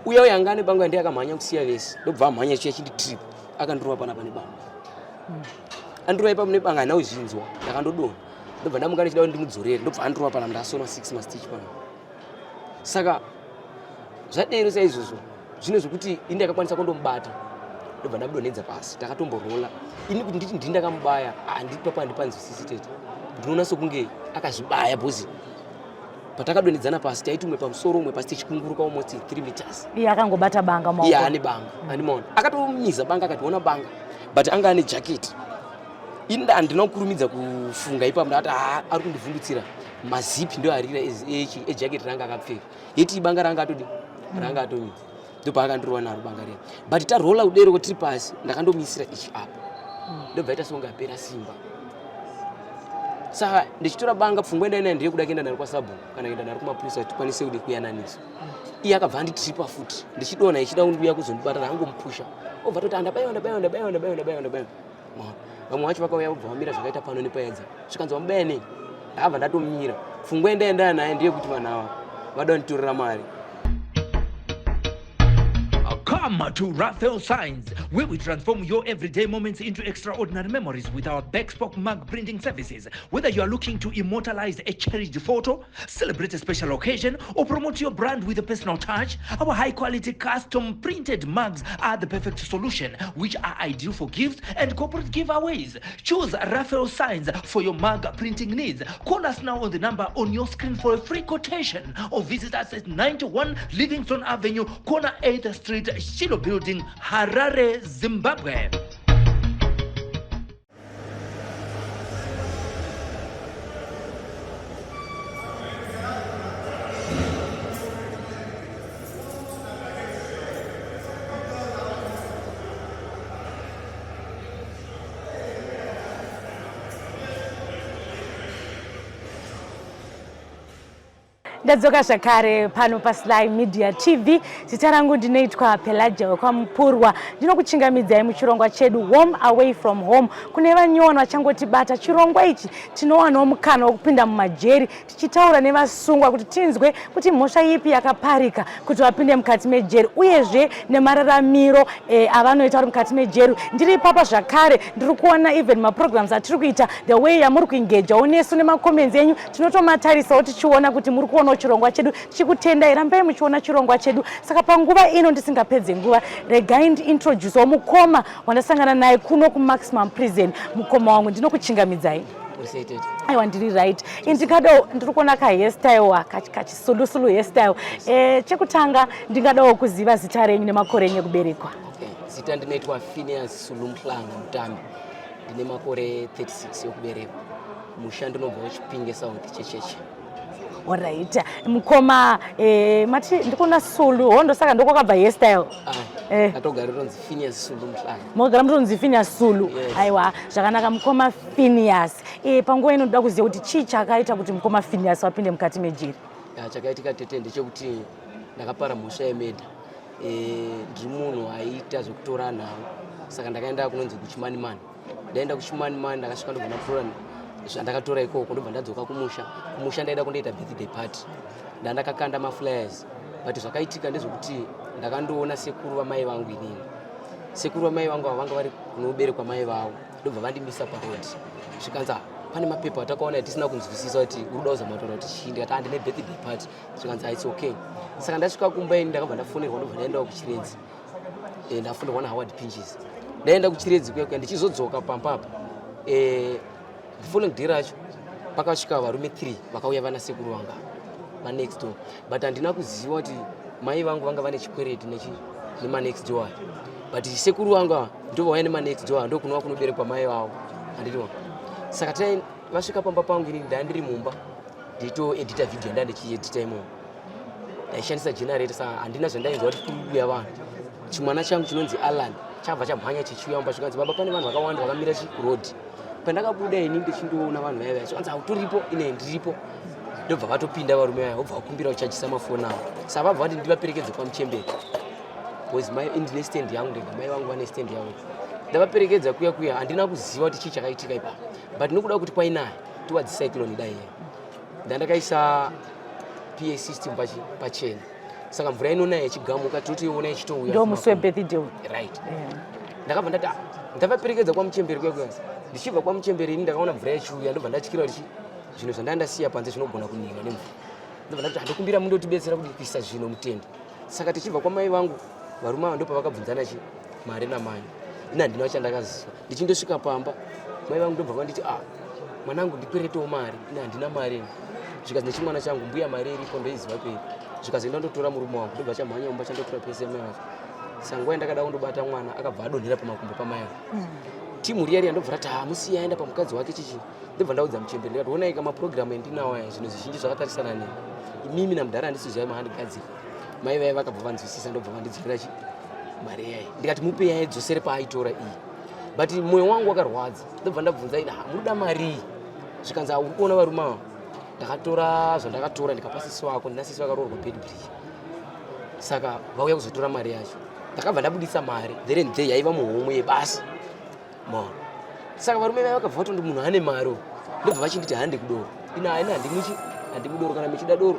Uya uya anga ane banga ndiye akamhanya kusiya vese, ndobva amhanya chiya chindi trip akandirova panapa nebanga. Andirova ipapo nebanga handina kuzvinzwa, ndakandodonha. Ndobva ndamuka ndichida kuti ndimudzorere, ndobva andirova panapa ndasonwa 6 mastitch panapa. Saka zvadero saizvozvo zvino zvekuti ini ndakakwanisa kundomubata ndobva ndamudonhedza pasi takatomborola ini kuti nditi ndini ndakamubaya handipapo handipanzwisisi tete ndinoona sokunge akazvibaya bhozi patakadonhedzana pasi taiti umwe pamusoro umwe pasi tichikunguruka almost 3 meters iye akangobata banga maoko iye ane banga andimaona akatomiza banga akationa banga but anga ane jacket ini handina kukurumidza kufunga ipapo ndakati ha ari kundivhundutsira mazipi ndo arira ejacket ranga akapfeka yeti banga ranga atodi ranga atomidza ndopaakandirova naro banga riya but tarola kudero tiri pasi ndakandomisira ichi apa ndobva ita songe apera simba saka ndichitora banga pfungwa ndainayo ndeyekuda kuenda naro kwasabhuku kana kuenda naro kumapurisa kuti tikwanise kudi kuyananisa iye akabva anditripa futi ndichidonha ichida kundiuya kuzondibata ndangomupusha obva toti andabaiwa ndabaiwa ndabaiwa ndabaiwa ndabaiwa ndabaiwa vamwe vacho vakauya vobva vamira zvakaita pano nepaedza zvikanzi wamubaya nei ndakabva ndatomira pfungwa yandaendaya naye ndeyekuti vanhu ava vada kunditorera mari. Come to Raphael Signs, where we transform your everyday moments into extraordinary memories with our bespoke mug printing services. Whether you are looking to immortalize a cherished photo, celebrate a special occasion, or promote your brand with a personal touch, our high-quality custom printed mugs are the perfect solution, which are ideal for gifts and corporate giveaways. Choose Raphael Signs for your mug printing needs. Call us now on the number on your screen for a free quotation or visit us at 91 Livingston Avenue, corner 8th Street, Shiloh Building, Harare, Zimbabwe. Ndadzoka zvakare pano paSly Media TV. Zita rangu ndinoitwa Pelagia wekwaMupurwa. Ndinokuchingamidzai muchirongwa chedu Home Away From Home. Kune vanyowani vachangotibata chirongwa ichi, tinowanawo mukana wekupinda mumajeri tichitaura nevasungwa kuti tinzwe kuti mhosva ipi yakaparika kuti vapinde mukati mejeri uyezve nemararamiro eh, avanoita vari mukati mejeri. Ndiri ipapa zvakare ndiri kuona even maprograms atiri kuita, the way yamuri kuengajawo nesu nemacomments enyu tinotomatarisawo tichiona kuti muri kuonawo chirongwa chedu. Tichikutendai, rambai muchiona chirongwa chedu. Saka panguva ino ndisingapedze nguva, regai ndiintroducewo mukoma wandasangana naye kuno kuMaximum Prison. Mukoma wangu, ndinokuchingamidzai. Aiwa, ndiri right. Ndingadawo, ndiri kuona ka hairstyle kachisulusulu hairstyle. Chekutanga ndingadawo kuziva zita renyu nemakore enyu ekuberekwa. Okay. Zita ndinoitwa Phineas Sulumhlanga Mutambi, ndine makore 36 ekuberekwa. Musha ndinobva kuChipinge South checheche. Alright. Mukoma, mati ndikuona Sulu, hondo saka ndokwakabva hairstyle. Atogara ronzi Phineas Sulu Mhlanga. Mogara mutonzi Phineas Sulu. Yes. Aiwa, zvakanaka mukoma Phineas. Panguva ino ndoda kuziva kuti chii chakaita kuti mukoma Phineas vapinde mukati mejeri. Chakaitika tete ndechekuti ndakapara mhosva yemedha. Ndiri munhu aiita zvekutora nhau, saka ndakaenda kunonzi kuChimanimani. Ndaenda kuChimanimani, ndakasvika ndobva ndatora zvandakatora ikoko, ndobva ndadzoka kumusha. Kumusha ndaida kundoita birthday party, ndandakakanda maflyers, but zvakaitika ndezvekuti ndakandoona sekuru vamai vangu inini. Sekuru vamai vangu ava vanga vari kunoberekwa mai vavo, ndobva vandimisa paroad, zvikanzi pane mapepa atakaona atisina kunzwisisa kuti uri kuda kuzama kutaura kuti chii. Ndikati handine birthday party, zvikanzi it's okay. Saka ndasvika kumba ini ndakabva ndafonerwa, ndobva ndaendawo kuChiredzi. Ndafonerwa naHoward Pinches, ndaenda kuChiredzi kuya kuya. Ndichizodzoka pamba apa, the following day racho pakasvika varume 3 vakauya vana sekuru vanga manext door, but handina kuziva kuti mai vangu vanga vane chikwereti nemanext door, but sekuru vangu ava ndo vauya nemanext door, ndo kunova kunoberekwa mai vavo, handitiwa. Saka tai vasvika pamba pangu, ini ndaa ndiri mumba nditoedita video, ndaa ndichiedita imomo, ndaishandisa generator, saka handina zvandainzwa kuti kuuya vanhu. Chimwana changu chinonzi Alan chabva chamhanya chichiuya mumba, zvikanzi baba, pane vanhu vakawanda vakamira chiroad. Pandakabuda ini ndichindoona vanhu vaya vaya, zvikanzi hautoripo, ine ndiripo. Ndobva vatopinda varume vaya, vobva vakumbira kuchajisa mafoni avo. Saka vabva vati ndivaperekedze kwamuchemberi, because mai ndine stand yangu ndega, mai vangu vane stand yavo. Ndavaperekedza kuya kuya, handina kuziva kuti chii chakaitika ipapo, but nokuda kuti kwainaya towards cyclone dai ndandakaisa PA system pachena. Saka mvura inonaya ichigamuka, totoiona ichitouya. Ndo musi webirthday. Right. Ndakabva ndati, "Ah," ndavaperekedza kwamuchemberi kuya kuya. Ndichibva kwamuchemberi ini ndakaona mvura ichiuya, ndobva ndatyira kuti zvinhu zvandanga ndasiya panze zvinogona kunina nemvura. Ndobva ndati, "Handokumbira mundotibetsera kuti kuisa zvino mutende." Saka tichibva kwamai vangu, varume ava ndopavakabvunzana chi mari namai. Ini handina chandakaziva. Ndichindosvika pamba, mai vangu ndobva vanditi, "Ah, mwanangu, ndikweretewo mari." Ini handina mari ini. Zvikanzi nechimwana changu, "Mbuya, mari iripo, ndoiziva peri." Zvikanzi, "Ndandotora murume wangu." Ndobva chamhanya mumba chandotora pese yamai vacho. Saka nguva yandakada kundobata mwana, akabva adonhera pamakumbo pamai avo. Timu riya riya ndobva rati, "Hamusiye aenda pamukadzi wake." Chichi ndobva ndaudza muchemberi ndikati, "Onai kamapurogiramu endinawo aya, zvinhu zvizhinji zvakatarisana neni, imimi namudhara handisizvai mahandigadzira." Mai vaya vakabva vanzwisisa, ndobva vandidzorera chi mari yayi. Ndikati, "Mupe yai dzosere paaitora iyi." But mwoyo wangu wakarwadza. Ndobva ndabvunza ina, "Munoda mari iyi?" Zvikanzi, "Uri kuona varume ava, ndakatora zvandakatora ndikapa sisi wako. Ndina sisi vakaroorwa Beitbridge, saka vauya kuzotora mari yacho." Ndakabva ndabudisa mari there and there, yaiva muhomwe yebasa maona. Saka varume vaya vakabva vatondi munhu ane mari uyu. Ndobva vachinditi, "Hande kudoro." Ina aina, handimwichi, handimwi doro. Kana michida doro,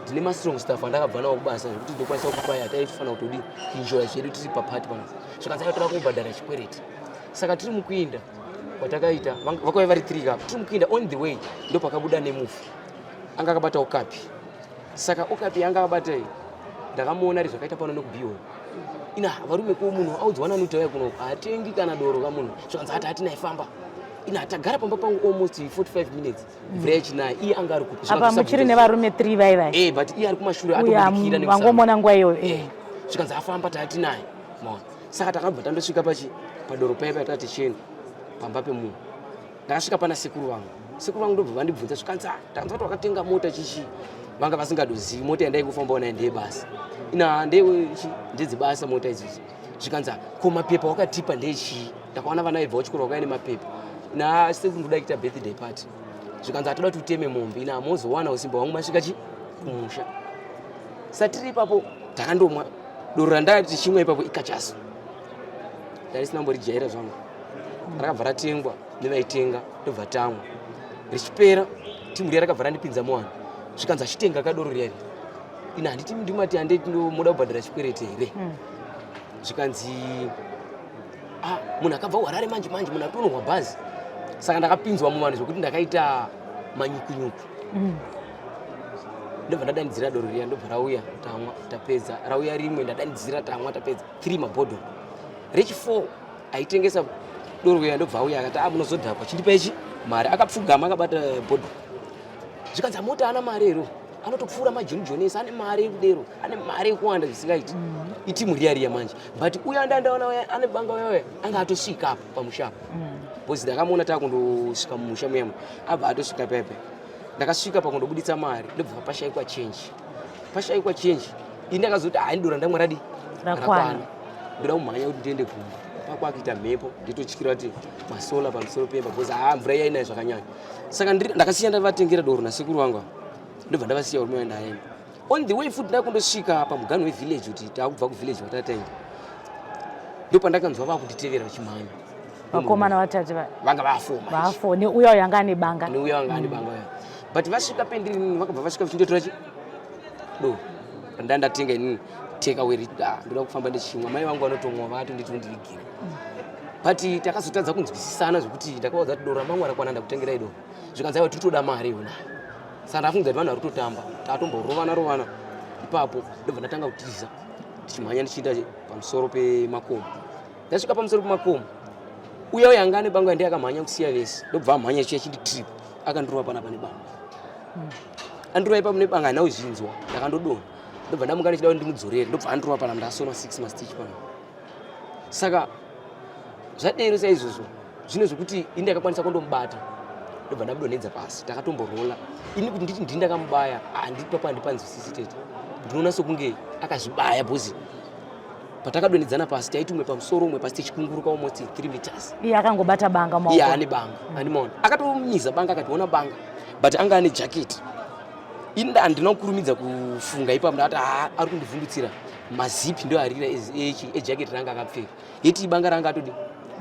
ndine mastrong stuff andakabva nawo kubasa zvekuti ndokwanisa kukupai. Hataifanira kutodi kuenjoya zvedu tiri papati pano. Zvikanzi, "Aiwa, toda kubhadhara chikwereti." Saka tiri mukuinda kwatakaita, vakauya vari three kapo. Tiri mukuinda, on the way ndo pakabuda nemufi anga akabata okapi. Saka okapi yanga akabata iyi, ndakamuona ari zvakaita pano nekubiwa. Ina, varume, ko munhu audzwa nani kuti auya kuno hatengi kana doro kamunhu? Zvikanzi, "Ati hatinaifamba." Ina, tagara pamba pangu almost 45 minutes, mvura yechinaya, iye anga ari kupi? Apa muchiri nevarume 3 vai vai? Eh, but iye ari kumashure. Uya atobudikira nekusana. Vangomona nguva iyoyo. Eh, zvikanzi, "Afamba, taatinaye." Maona, saka takabva tandosvika pachi padoro paya paya tatichienda pamba pemunhu. Ndakasvika pana sekuru vangu. Sekuru vangu ndobva vandibvunza, zvikanzi, "Ah, tanzwa kuti wakatenga mota chichi." Vanga vasingadozivi mota yandai kufambawo nayo ndeyebasa. Ina, ndedzebasa mota idzodzo. Zvikanzi, "Ah, ko mapepa wakatipa ndechii? Ndakaona vana vaibva kuchikoro vakauya nemapepa." Ina, sekuru, ndoda kuita birthday party. Zvikanzi, "Atoda kuti uteme mombe." Ina, mozowana usimba hwangu masvika chi kumusha. Satiri ipapo takandomwa doro randanga tichimwa ipapo, ikachasu ndarisina kumborijaira zvangu. Rakabva ratengwa nevaitenga, ndobva tamwa. Richipera, timu riya rakabva randipinza muwanhu. Zvikanzi, "Achitenga kadoro riya riya." Ina, handiti ndimati handei, muda kubhadhara chikwereti here? Zvikanzi, "Ah, munhu akabva kuHarare manje manje, munhu atonorwa bhazi." Saka ndakapinzwa muvanhu zvokuti ndakaita manyukunyuku. Ndobva ndadanidzira doro riya, ndobva rauya, tamwa, tapedza. Rauya rimwe, ndadanidzira, tamwa, tapedza 3 mabhodhoro. Rechi4 aitengesa doro riya ndobva auya akati, "A, munozodhakwa, chindipa ichi mari." Akapfugama akabata bhodhoro. Zvikanzi, "Amoti ana mari ero, anotopfuura majoni joni ese, ane mari yekudero, ane mari yekuwanda zvisingaiti." Itimu riya riya manje, but uyo andandaona uya ane banga uya uya anga atosvika apa pamusha apa, because ndakamuona taakundosvika mumusha muyamo, abva atosvika pepe. Ndakasvika pakundobuditsa mari, ndobva pashayikwa change, pashayikwa change. Ini ndakazoti, "Hai, doro ndamwa radi." Rakwana. Ndoda kumhanya kuti ndiende kumba. Pakwakuita mhepo, nditotyira kuti masola pamusoro pemba, because haa, mvura iya inayo zvakanyanya. Saka ndakasiya ndavatengera doro nasekuru vangu ava, ndobva ndavasiya varume vaenda. On the way futi ndakundosvika pamuganhu wevillage, kuti taakubva kuvillage watataenda, ndopandakanzwa vakunditevera vachimhanya. Vakomana vatatu vanga vafoma. Vafo neuya uyo anga ane banga. Neuya wanga ane banga uya. But vasvika pendiri inini, vakabva vasvika vachindotora chi doro randa ndatenga inini, take away. Ah, ndoda kufamba ndichimwa, mai vangu vanotomwa, vakatonditi undivigira. But takazotadza kunzwisisana zvekuti ndakavaudza kuti doro ramamwe rakwana, ndakutengerai doro. Zvikanzi, "Aiwa, tiri toda mari iyonayo." Saka ndafunga kuti vanhu vari kutotamba. Tatomborovana rovana ipapo, ndobva ndatanga kutiza ndichimhanya ndichienda pamusoro pemakomo. Ndasvika pamusoro pemakomo, uya uya anga ane banga ndiye akamhanya kusiya vese, ndobva amhanya chiya chindi trip, akandirova panapa nebanga. Andirova ipapo nebanga, handina kuzvinzwa, ndakandodonha. Ndobva ndamuka ndichida kuti ndimudzorere, ndobva andirova panapa, ndasonwa 6 mastitch panapa. Saka zvadero saizvozvo zvino zvekuti ini ndakakwanisa kundomubata, ndobva ndamudonhedza pasi. Takatomborola. Ini kuti nditi ndini ndakamubaya, handipapo handipanzwisisi tete. Ndinoona sokunge akazvibaya, because patakadonhedzana pasi taiti umwe pamusoro, umwe pasi, tichikunguruka almost 3 meters. Iye akangobata banga Iye mumaoko. Ane banga, andimaona akatomiza banga, akationa banga, but anga ane jaketi. Ini handina kukurumidza kufunga ipapo. Ndakati, "Ha, ari kundivhundutsira mazipi." Ndo arira ejaketi ranga akapfeka, yeti banga ranga atodi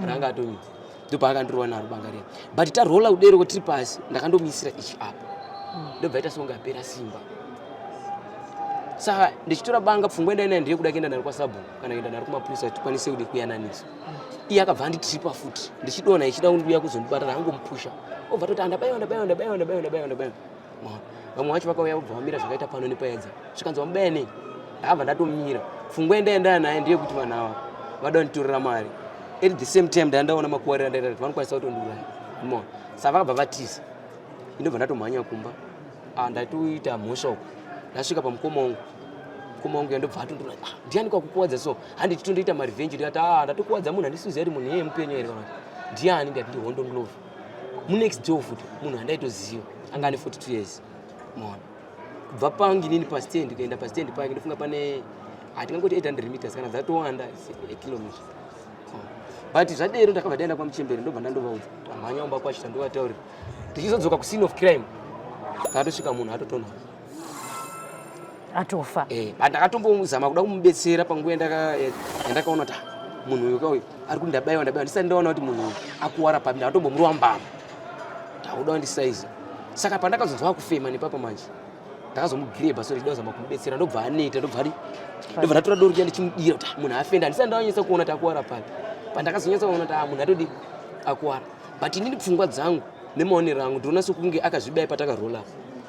ranga atomidza. Ndopaakandirova naro banga riya. But tarola kudero tiri pasi, ndakandomisira ichi apa, ndobva ita songe apera simba. Saka ndichitora banga, pfungwa ndainayo ndeyekuda kuenda naro kwasabhuku kana kuenda naro kumapurisa tikwanise kudi kuyananisa. Iye akabva anditripa futi, ndichidonha ichida kundiuya kuzondibata, ndakangomupusha, obva toti andabaiwa, ndabaiwa, ndabaiwa, ndabaiwa, ndabaiwa, ndabaiwa. Vamwe vacho vakauya vobva vamira zvakaita pano nepaedza, zvikanzi wamubaya nei? Ndakabva ndatomira. Pfungwa yandaendana naye ndeyekuti vanhu ava vada kunditorera mari. At the same time ndandaona makuwarira ndaita kuti vanokwanisa kutondiuraya. Maona? Saka vakabva vatiza, indobva ndatomhanya kumba. Ah, ndatoita mhosva uko. Ndasvika pamukoma wangu, mukoma wangu yandobva atondora, ah, ndiani kwakukuwadza? So handi titondoita marevenge. Ndikati, ah, ndatokuwadza munhu, handisiziva kuti munhu iyeye mupenyu here kana kuti ndiani. Ndikati ndiHondo Ndlovu, munext door futi, munhu andaitoziva anga ane 42 years. Maona, kubva pangu inini pastand kuenda pastand pake, ndofunga pane hatingangoti 800 meters kana dzatowanda kilometer. But zvadero ndakabva ndaenda kwamuchembere, ndobva ndandovaudza, tamhanya umba kwacho, tandovataurira. Tichizodzoka kuscene of crime, takatosvika munhu atotonhwa. Atofa. Eh, but ndakatombozama kuda kumubetsera panguva yandakaona kuti ah, munhu uyu kauyu ari kuti ndabaiwa, ndabaiwa. Ndisati ndaona kuti munhu uyu akuwara papi, ndakatombomurova mbama, ndakuda kundisaiza. Saka pandakazonzwa kufema nepapa manje, ndakazomugireba, so ndichida kuzama kumubetsera, ndobva aneta, ndobva ari ndobva ndatora doro riya ndichimudira kuti ah, munhu afenda. Handisati ndanyatsa kuona kuti akuwara papi. Pandakazonyatsa kuona kuti ah, munhu atodi akuwara, but inini pfungwa dzangu nemaonero angu ndinoona sekunge akazvibaya patakarola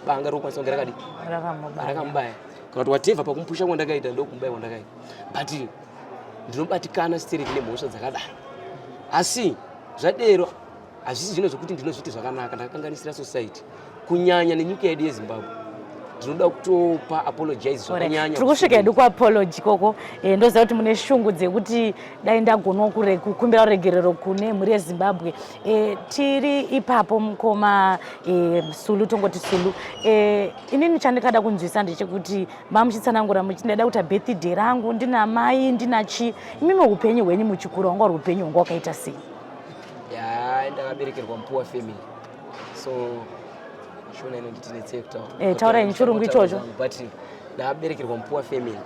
banga rokwanisa kunge rakadi Rakamubaya. Rakamubaya kana kuti whatever. Pakumupusha kwandakaita ndokumubaya kwandakaita, but ndinobatikana stereki nemhosva dzakadaro. Asi zvadero hazvisi zvino zvokuti ndinozviti zvakanaka. Ndakakanganisira society, kunyanya nenyika yedu yeZimbabwe. Ndinoda kutopa apologize zvakanyanya. Tiri kusvika hedu kuapology koko. Ndoziva kuti mune shungu dzekuti dai ndagonawo kukumbira ruregerero kune mhuri yeZimbabwe. Tiri ipapo, mukoma Sulu, tongoti Sulu. Inini chandikada kunzwisa ndechekuti mamuchitsanangura muchiti ndaida kuita birthday rangu ndina mai ndina chi. Imimi upenyu hwenyu muchikura wanga uri upenyu hwanga wakaita sei? Ya, ndakaberekerwa mupoor family, so Shona inonditinetsei kutaura. Taurai nechirungu ichocho. But ndakaberekerwa mupoor family.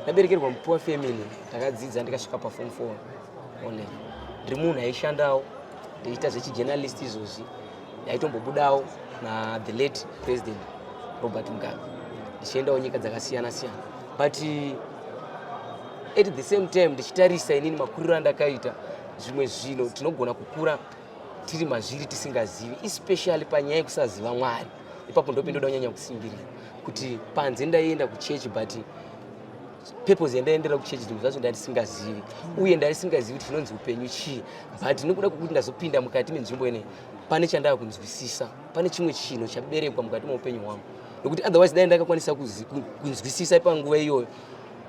Ndaberekerwa mupoor family, ndakadzidza ndikasvika paform 4 one. Ndiri munhu aishandawo, ndichiita zvechijournalist izvozvi. Ndaitombobudawo na the late President Robert Mugabe, ndichiendawo nyika dzakasiyana siyana. But at the same time, ndichitarisa inini makuriro andakaita, zvimwe zvino tinogona kukura tiri mazviri tisingazivi, especially panyaya yekusaziva Mwari. Ipapo ndopindoda kunyanya kusimbirira kuti panze ndaienda kuchechi, but purpose yandaendera kuchechi zvinhu zvacho ndandisingazivi, uye ndaisingazivi kuti chinonzi upenyu chii. But nekuda kwekuti ndazopinda mukati menzvimbo ineyi, pane chandaa kunzwisisa, pane chimwe chinhu chaberekwa mukati meupenyu hwangu, nekuti otherwise dai ndakakwanisa kunzwisisa panguva iyoyo,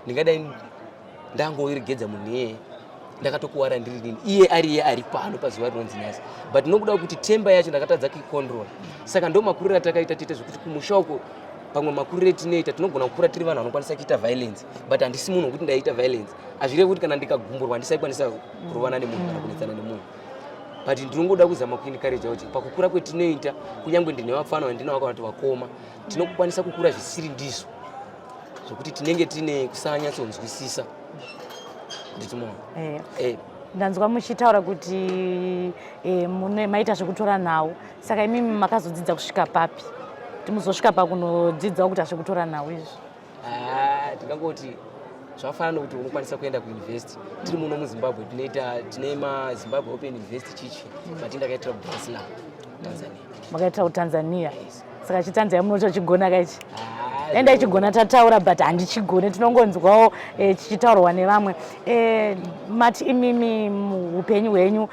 ndingadai ndangoiregedza munhu iyeye. Ndakatokuwara ndiri nini, iye ari iye ari pano pazuva rinonzi nhasi. But nokuda kwekuti temper yacho ndakatadza kuicontrol, saka ndo makuriro atakaita tiite zvekuti kumusha uko pamwe makuriro etinoita tinogona kukura tiri vanhu vanokwanisa kuita violence. But handisi munhu wekuti ndaiita violence. Hazvirevi kuti kana ndikagumburwa handisaikwanisa kurovana nemunhu kana kunetsana nemunhu, but ndinongoda kuzama kuencourage kuti pakukura kwetinoita, kunyange ndine vapfana vandinavo kana kuti vakoma, tinokwanisa kukura zvisiri ndizvo zvokuti tinenge tine kusanyatsonzwisisa nditimona. Ndanzwa muchitaura kuti mune maita zvekutora nhau. Saka imimi makazodzidza kusvika papi kuti muzosvika pakunodzidzawo kuita zvekutora nhau izvi? Ah, tingangoti zvakafanana nokuti unokwanisa kuenda kuuniversity. Tiri muno muZimbabwe tinoita, tine maZimbabwe Open University chichi, but ndakaitira kuDar es Salaam, Tanzania. Makaitira kuTanzania. Saka chiTanzania munotochigona kaichi? Ah, Dai ndaichigona tataura, but handichigone. Tinongonzwawo chichitaurwa nevamwe. Mati imimi muupenyu hwenyu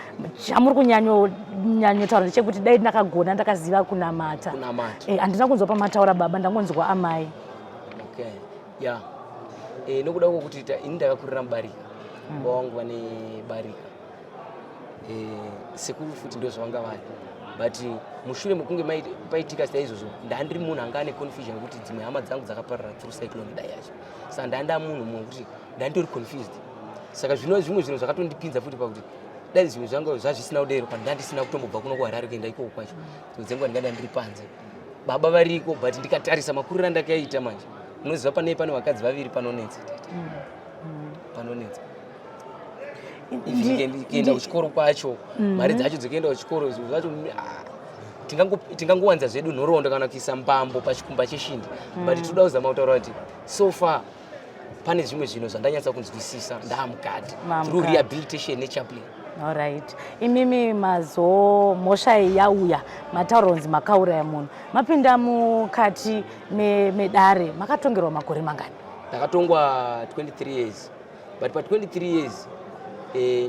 chamuri kunyanyonyanyotaura ndechekuti dai ndakagona ndakaziva kunamata. Kunamata. Handina kunzwa pamataura baba, ndangonzwa amai. Okay, ya, nokuda kwokuti ini ndakakurira mubarika. Baba vangu vane barika, sekuru futi ndo zvavanga vari. But mushure mekunge paitika saizvozvo, ndandiri munhu anga ane confusion yekuti dzimwe hama dzangu dzakaparara through cyclone dai yacho. Saka ndanda munhu mumwe wekuti ndanditori confused. Saka zvino zvimwe zvinhu zvakatondipinza futi pakuti dai zvimwe zvanga zvazvisina kudero, pandandisina kutombobva kuno kuHarare kuenda ikoko kwacho, dzimwe dzenguva ndingada ndiri panze, baba variko. But ndikatarisa makuriro andakaita manje, unoziva pane vakadzi vaviri, panonetsa, panonetsa. If kuenda kuchikoro kwacho, mari dzacho dzekuenda kuchikoro, zvinhu zvacho, ah. Tingangowanza zvedu nhoroondo kana kuisa mbambo pachikumba cheshindi, but tinoda kuzama kutaura kuti so far pane zvimwe zvinhu zvandanyatsa kunzwisisa ndaamukati Maamukati. through rehabilitation nechaplain. Alright, imimi mazo mhosva iyi yauya, mataura kunzi makauraya munhu, mapinda mukati medare, makatongerwa makore mangani? Ndakatongwa 23 years, but pa23 years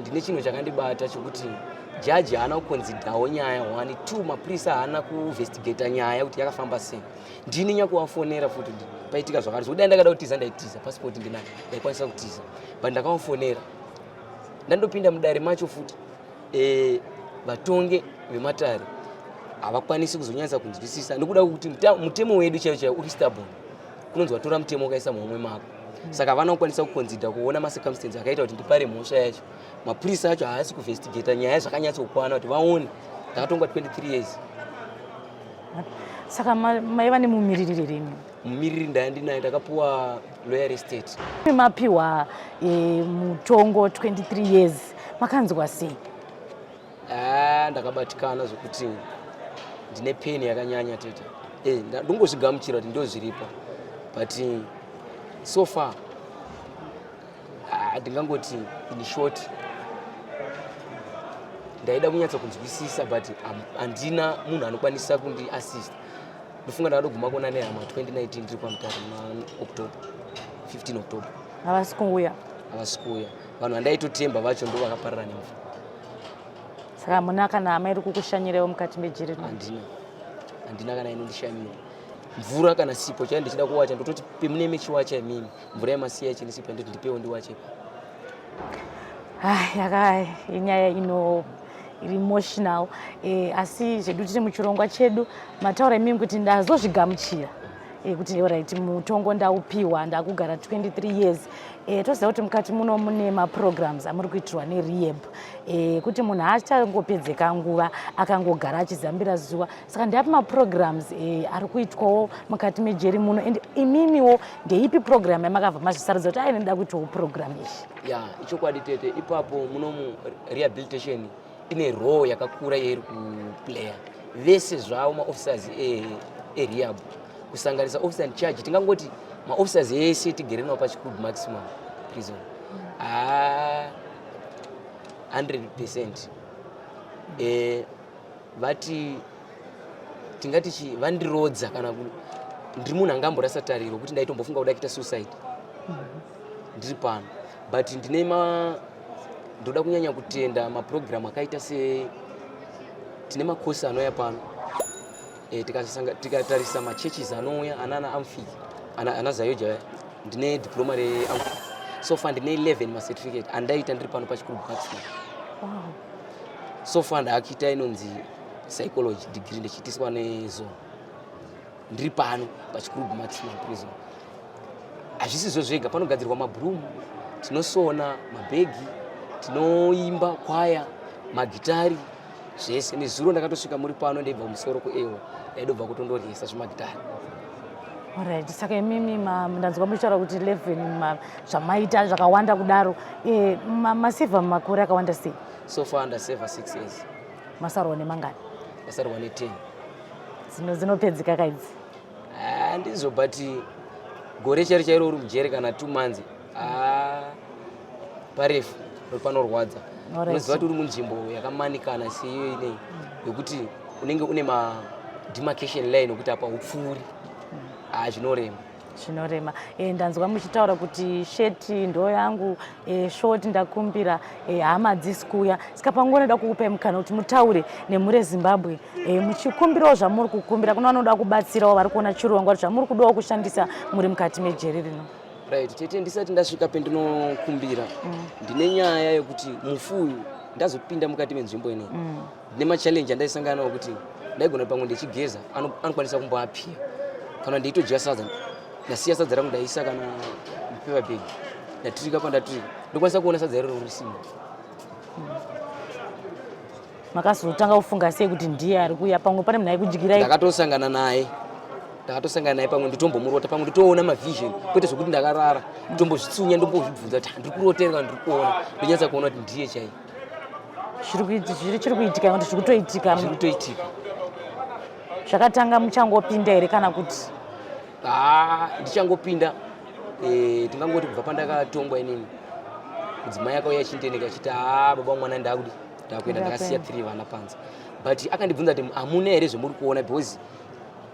ndine chinhu chakandibata chokuti jaji haana kuconsiderawo nyaya 1 2, mapurisa haana kuinvestigata nyaya kuti yakafamba sei. Ndini nyakuvafonera futi kuti paitika zvakati. Zvekudai ndakada kutiza ndaitiza, pasipoti ndinayo, ndaikwanisa kutiza, but ndakavafonera. Ndandopinda mudare macho futi, vatonge vematare havakwanisi kuzonyatsa kunzwisisa nekuda kwekuti mutemo wedu chaiwo chaiwo uri stubborn. Kunonzi watora mutemo ukaisa muhomwe mako, saka havana kukwanisa kuconsider kuona macircumstance akaita kuti ndipare mhosva yacho. Mapurisa acho haasi kuinvestigata nyaya zvakanyatsokwana kuti vaone. Ndakatongwa 23 years. Saka maiva nemumiririri rini? Mumiriri ndaya ndinaye, ndakapuwa lawyer estate. Mapiwa mutongo 23 years, makanzwa sei? Ah, ndakabatikana zvokuti ndine pain yakanyanya, tete. Ndongozvigamuchira kuti ndo zviripo, but so far, ah, ndingangoti in short ndaida kunyatsa kunzwisisa, but handina munhu anokwanisa kundiassist. Ndofunga ndakatoguma kuona nehama 2019 ndiri kwaMutare muna October, 15 October. Havasi kuuya? Havasi kuuya. Vanhu vandaitotemba vacho ndo vakaparira nemvura. Saka muna kana hama iri kukushanyirewo mukati mejeri rino? Handina, handina kana inondishanyira. Mvura kana sipo chai ndichida kuwacha, ndototi pemune mechiwacha imimi mvura yamasiya ichine sipo, ndoti ndipewo ndiwache ipapo. Ah, yaka inyaya ino iri emotional, asi zvedu tiri muchirongwa chedu. Mataura imimi kuti ndazozvigamuchira, kuti alright, mutongo ndaupiwa, ndakugara 23 years. Toziva kuti mukati muno mune maprograms amuri kuitirwa nerehab, kuti munhu achangopedzeka nguva akangogara achizambira zuva. Saka ndeapi maprograms ari kuitwawo mukati mejeri muno, and imimiwo ndeipi program yamakabva mazvisarudza kuti aine ndida kuitawo program iyi? Ya, ichokwadi tete, ipapo munomu rehabilitation ine role yakakura yairi kuplaya. Vese zvavo maofficers erehab, kusanganisa officer in charge, tingangoti maofficers ese tigere nawo paChikurubi Maximum Prison, haa, 100%. Vati tingati chi vandirodza kana ndiri munhu angamborasa tariro kuti ndaitombofunga kuda kuita suicide ndiri pano, but ndine ma ndoda kunyanya kutenda mapurogiramu akaita se tine makosi anouya pano. Tikatarisa machurches anouya anana AMFIC, ana ZAOGA. Ndine diploma reAMFIC. So far ndine 11 macertificate andaita ndiri pano paChikurubi Maximum. So far ndaakuita inonzi psychology degree, ndichiitiswa nezone ndiri pano paChikurubi Maximum Prison. Hazvisizvo zvega, panogadzirwa mabhurumu, tinosona mabhegi, tinoimba kwaya, magitari, zvese. Nezuro ndakatosvika muri pano ndeibva kumusoro kuewa, ndaidobva kutondorisa zvimagitari. Alright, saka imimi ndanzwa muchitaura kuti 11 zvamaita zvakawanda kudaro. Masevha makore akawanda sei? So far ndasevha 6 years. Masarwa nemangani? Ndasarwa ne10. Dzinopedzika kaidzi? Ah, ndizvo, but gore chairo chairo uri mujeri kana 2 months, ah, parefu panorwadza. Unoziva kuti uri munzvimbo yakamanikana seiyo inei yokuti unenge une mademarcation line okuti apa upfuuri. Ah, zvinorema. Zvinorema. Ndanzwa muchitaura kuti sheti ndo yangu, short ndakumbira, hama dzisi kuuya. Saka panguva noda kukupai mukana kuti mutaure nemhuri yeZimbabwe, muchikumbirawo zvamuri kukumbira kuna vanoda kubatsirawo vari kuona chirongwa, kuti zvamuri kudawo kushandisa muri mukati mejeri rino. Right, tete, ndisati ndasvika pendinokumbira, ndine nyaya yekuti mufi uyu ndazopinda mukati menzvimbo inei, ndine machallenge andaisangana nawo kuti ndaigona pamwe ndichigeza anokwanisa kumboapia, kana ndeitodya sadza, ndasiya sadza rangu, ndaisa kana mupaper bag, ndatirika pandatirika, ndokwanisa kuona sadza iroro risimo. Makazotanga kufunga sei kuti ndiye ari kuuya? Pamwe pane munhu aikudyirai? Ndakatosangana naye, ndakatosangana naye. Pamwe nditombomurota, pamwe nditoona mavision, kwete zvokuti ndakarara. Ndombozvitsunya, ndombozvibvunza kuti ndiri kurotera kana ndiri kuona. Ndonyatsa kuona kuti ndiye chai. Chiri kuitika kuti zviri kutoitika? Zviri kutoitika. Zvakatanga muchangopinda here kana kuti? Haa, ndichangopinda. Tingangoti kubva pandakatongwa inini, mudzimai akauya achindiendeka achiti, haa, baba mwana, ndakudi ndakuenda, ndakasiya 3 vana panze. But akandibvunza kuti hamuna here zvemuri kuona, because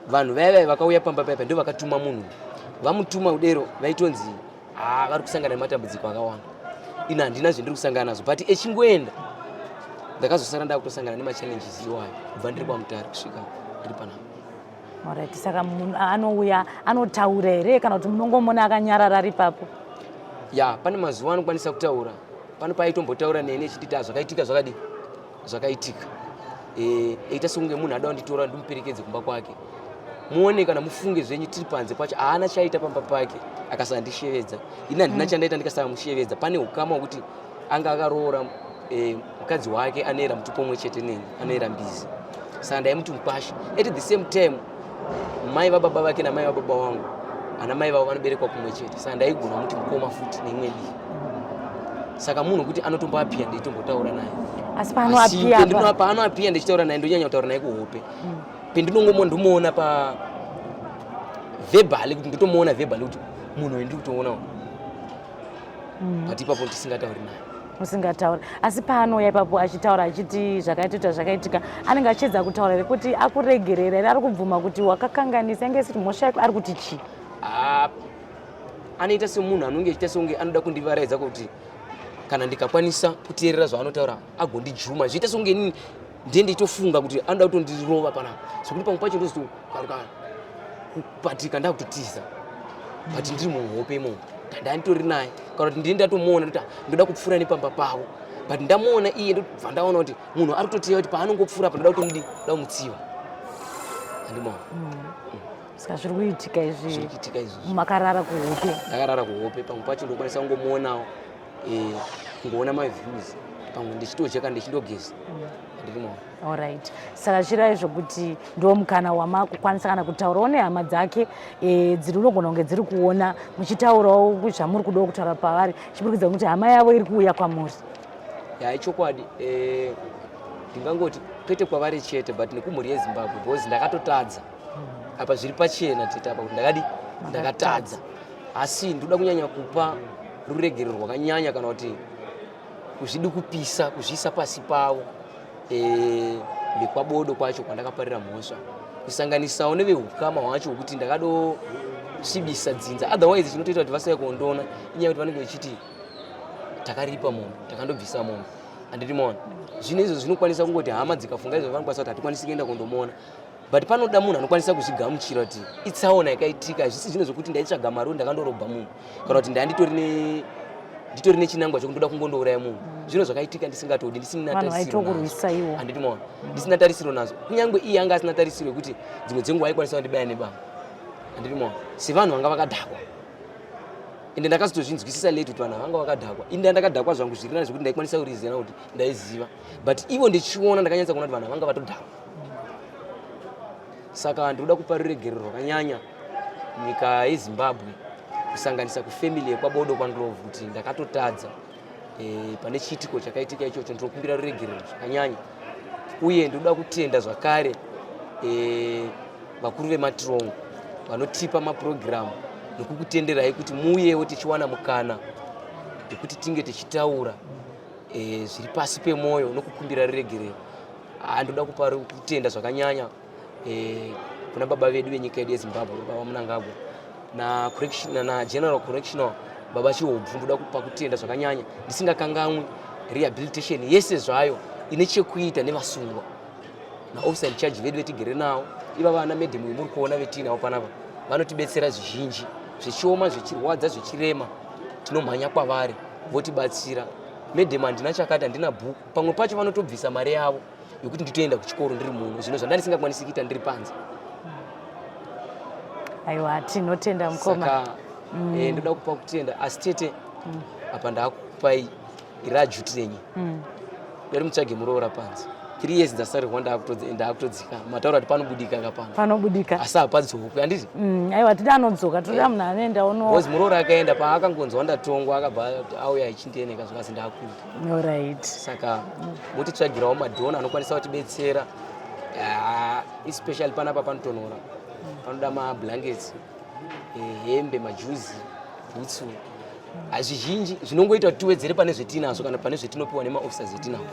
vanhu vaya vaya vakauya pamba paya ndo vakatuma munhu, vamutuma kudero vaitonzi haa, vari kusangana nematambudziko akawanda. Ini handina zvendiri kusangana nazvo, but echingoenda ndakazosara ndakutosangana nemachallenges iwayo kubva ndiri kwaMutare kusvika ndiri panapa. Alright, saka munhu anouya anotaura here kana kuti munongomona akanyarara ari ipapo? Ya, pane mazuva anokwanisa kutaura. Pano paaitombotaura neni echiti ta zvakaitika zvakadi zvakaitika, eita sekunge munhu ada kunditora ndimuperekedze kumba kwake. Muone kana mufunge zvenyu, tiri panze pacho, haana chaita pamba pake akasandishevedza. Ini handina chandaita ndikasamushevedza. Pane ukama hwekuti anga akaroora mukadzi wake anoera mutupo umwe chete neni, anoera Mbizi, saka ndaimuti mukwasha. At the same time mai vababa vake namai vababa vangu, ana mai vavo vanoberekwa kumwe chete, saka ndaigona muti mukoma futi neimwe dii. Saka munhu kuti anotomboapiya ndeitombotaura naye. Asi paanoapiya apa? Paanoapiya ndichitaura naye, ndonyanya kutaura naye kuhope. Pendinongomo ndomuona pa verbally, kuti ndotomuona verbally kuti munhu wendiri kutoona uyu. But ipapo ndisingatauri naye. Usingatauri. Asi paanouya ipapo achitaura achiti zvakaitika zvakaitika, anenge achiedza kutaura here kuti akuregerera here, ari kubvuma kuti wakakanganisa, inge isiti mhosva yako, ari kuti chii? Ah, anoita semunhu anonge achiita sekunge anoda kundivaraidza kuti kana ndikakwanisa kuteerera zvaanotaura agondijuma. Zviita sekunge inini ndiye ndichitofunga kuti anoda kutondirova panapa, sekuti pamwe pacho ndozotokaruka kupatika, ndakutotiza, but ndiri muhope imomo ndanditori naye, kana kuti ndiye ndatomuona ndoti, "Ah, ndoda kupfuura nepamba pavo." But ndamuona iye, ndobva ndaona kuti munhu ari kutoteya kuti paanongopfuura apa ndoda kutomudi da kumutsiva, handimaona? Saka zviri kuitika izvi? Zviri kuitika izvi. Makarara kuhope? Ndakarara kuhope. Pamwe pacho ndokwanisa kungomuonawo, kungoona maviews, pamwe ndichitodya kana ndichindogeza, handirimaona. Alright, saka zvirai zvokuti ndo mukana wamakukwanisa kana kutaurawo nehama dzake dziri unogona kunge dziri kuona muchitaurawo zvamuri kudawo kutaura pavari, chiburikidza kuti hama yavo iri kuuya kwamuri. Ya, ichokwadi. Ndingangoti kwete kwavari chete but nekumhuri yeZimbabwe, because ndakatotadza apa, zviri pachena tete apa kuti ndakadi ndakatadza. Asi ndoda kunyanya kupa ruregerero rwakanyanya kana kuti kuzvidukupisa, kuzviisa pasi pavo, vekwaBodo kwacho kwandakaparira mhosva, kusanganisawo neveukama hwacho hwekuti ndakadosvibisa dzinza. Otherwise chinotoita kuti vasauya kuondoona inyaya yekuti vanenge vechiti takaripa mombe, takandobvisa mombe, handiti maona? Zvino izvo zvinokwanisa kungoti hama dzikafunga izvo vanokwanisa kuti hatikwanisi kuenda kundomuona, but panoda munhu anokwanisa kuzvigamuchira kuti itsaona yakaitika. Hazvisi zvino zvokuti ndaitsvaga mari ndakandorobha munhu, kana kuti ndanditori ne nditori nechinangwa chokundoda kungondouraya munhu. Zvino zvakaitika ndisingatodi, ndisina Vanhu tarisiro nazvo. Vaitokurwisa iwo. Handiti maona? Ndisina tarisiro nazvo, kunyange iye anga asina tarisiro yekuti dzimwe dzenguva aikwanisa kundibaya nebanga, handiti maona? Sevanhu vanga vakadhakwa. Ende ndakazotozvinzwisisa late kuti vanhu vanga vakadhakwa. Inde ndakadhakwa zvangu zviri nani zvekuti ndaikwanisa kurizena kuti ndaiziva, but ivo ndichiona ndakanyatsa kuona kuti vanhu vanga vatodhakwa. Saka ndinoda kupa ruregerero rwakanyanya nyika yeZimbabwe, kusanganisa kufamily yekwaBodo kwaNdlovu, kuti ndakatotadza pane chiitiko chakaitika ichocho. Ndinokumbira ruregerero zvakanyanya. Uye ndinoda kutenda zvakare vakuru vematirongo vanotipa mapurogiramu nekukutenderai kuti muuyewo tichiwana mukana wekuti tinge tichitaura zviri pasi pemwoyo nokukumbira ruregerero. Ndoda kupa kutenda zvakanyanya kuna baba vedu venyika yedu yeZimbabwe, baba Mnangagwa, na correction, na General Correctional baba Chihobvu. Ndoda kupa kutenda zvakanyanya, ndisingakanganwi rehabilitation yese zvayo ine chekuita nevasungwa, naofficer in charge vedu vetigere navo ivava, ana madam muri kuona vetiinavo panapa, vanotibetsera zvizhinji. Zvichioma, zvichirwadza, zvichirema, tinomhanya kwavari votibatsira. Madam, handina chakati, handina bhuku. Pamwe pacho vanotobvisa mari yavo yokuti nditoenda kuchikoro ndiri muno, zvino zvanda ndisingakwanisi kuita ndiri panze. Aiwa, tinotenda mukoma. Saka ndoda kupa kutenda. Asi tete, apa ndakupai irajuti renyu. Dari mutsvage muroora panze. 3 years dzasarirwa, ndakutodzika. Mataura kuti panobudika kapano. Panobudika. Asi hapadzokwi, handiti? Aiwa, tida anodzoka, toda munhu anoenda uno. Because muroora akaenda, paakangonzwa ndatongwa, akabva auya achindieneka, zvikazi ndakuda. Alright. Saka motitsvagirawo madhona anokwanisa kutibetsera. Ah, especially panapa panotonhora, panoda mablankets, hembe, majuzi, bhutsu, hazvizhinji zvinongoita kuti tiwedzere pane zvetinazvo kana pane zvetinopiwa nemaofficers etinawo.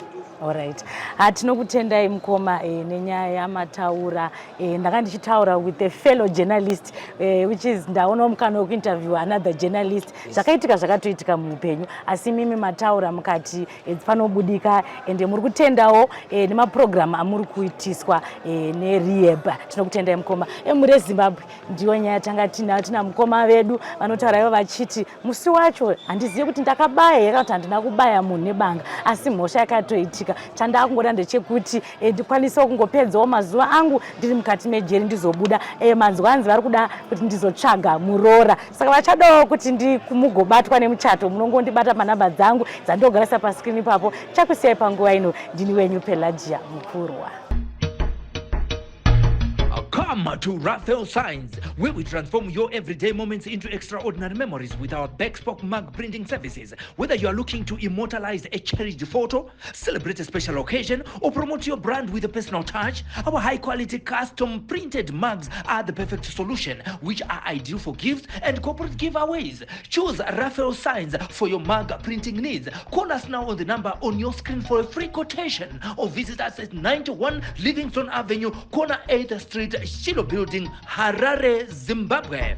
Alright, hatinokutendai mukoma nenyaya yamataura. Ndanga ndichitaura with a fellow journalist, which is ndaonawo mukana wekuinterview another journalist. Zvakaitika zvakatoitika muupenyu, asi mimi mataura mukati panobudika, ende muri kutendawo nemaprogramu amuri kuitiswa nerehab. Tinokutendai mukoma. Muri eZimbabwe, ndiyo nyaya tanga tinayo. Tina mukoma vedu vanotaura ivo vachiti musi wacho handizivi kuti ndakabaya here kana kuti handina kubaya munhu nebanga, asi mhosva yakatoitika. Chandakungoda ndechekuti ndikwanisewo kungopedzawo mazuva angu ndiri mukati mejeri, ndizobuda. Manzwanzi vari kuda kuti ndizotsvaga muroora, saka vachadawo kuti mugobatwa nemuchato. Munongondibata panhamba dzangu dzandogarisa paskrini ipapo. Chakusiyai panguva ino, ndini wenyu Pelagia Mukurwa. Come to Raphael Signs, where we transform your everyday moments into extraordinary memories with our bespoke mug printing services. Whether you are looking to immortalize a cherished photo, celebrate a special occasion, or promote your brand with a personal touch, our high quality custom printed mugs are the perfect solution, which are ideal for gifts and corporate giveaways. Choose Raphael Signs for your mug printing needs. Call us now on the number on your screen for a free quotation or visit us at 91 Livingston Avenue, corner 8th Street, Shiloh Building, Harare, Zimbabwe.